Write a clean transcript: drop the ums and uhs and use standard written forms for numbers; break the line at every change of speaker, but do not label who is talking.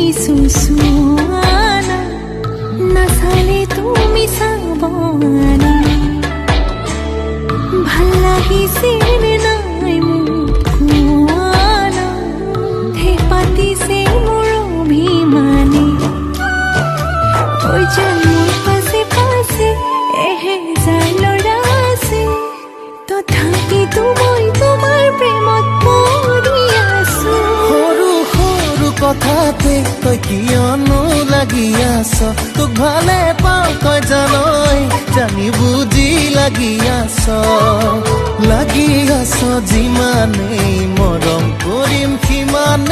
দিছো চোৱানা, নাচালে তুমি চাবানা। ভাল লাগিছে নে নাই মোক কোৱানা, ঠেহ পাতিছে মোৰ অভিমানে। ঐ যেন মোৰ পাছে পাছে এহেজাৰ ল'ৰা আছে, তথাপিতো মই তোমাৰ প্ৰেমত পৰি আছো।
সৰু সৰু কথাতে তই কিয়নো লাগি আছ? তোক ভালে পাওঁ তই জানই, জানি বুজি লাগি আছ, লাগি আছ। যিমানেই মৰম কৰিম সিমানেই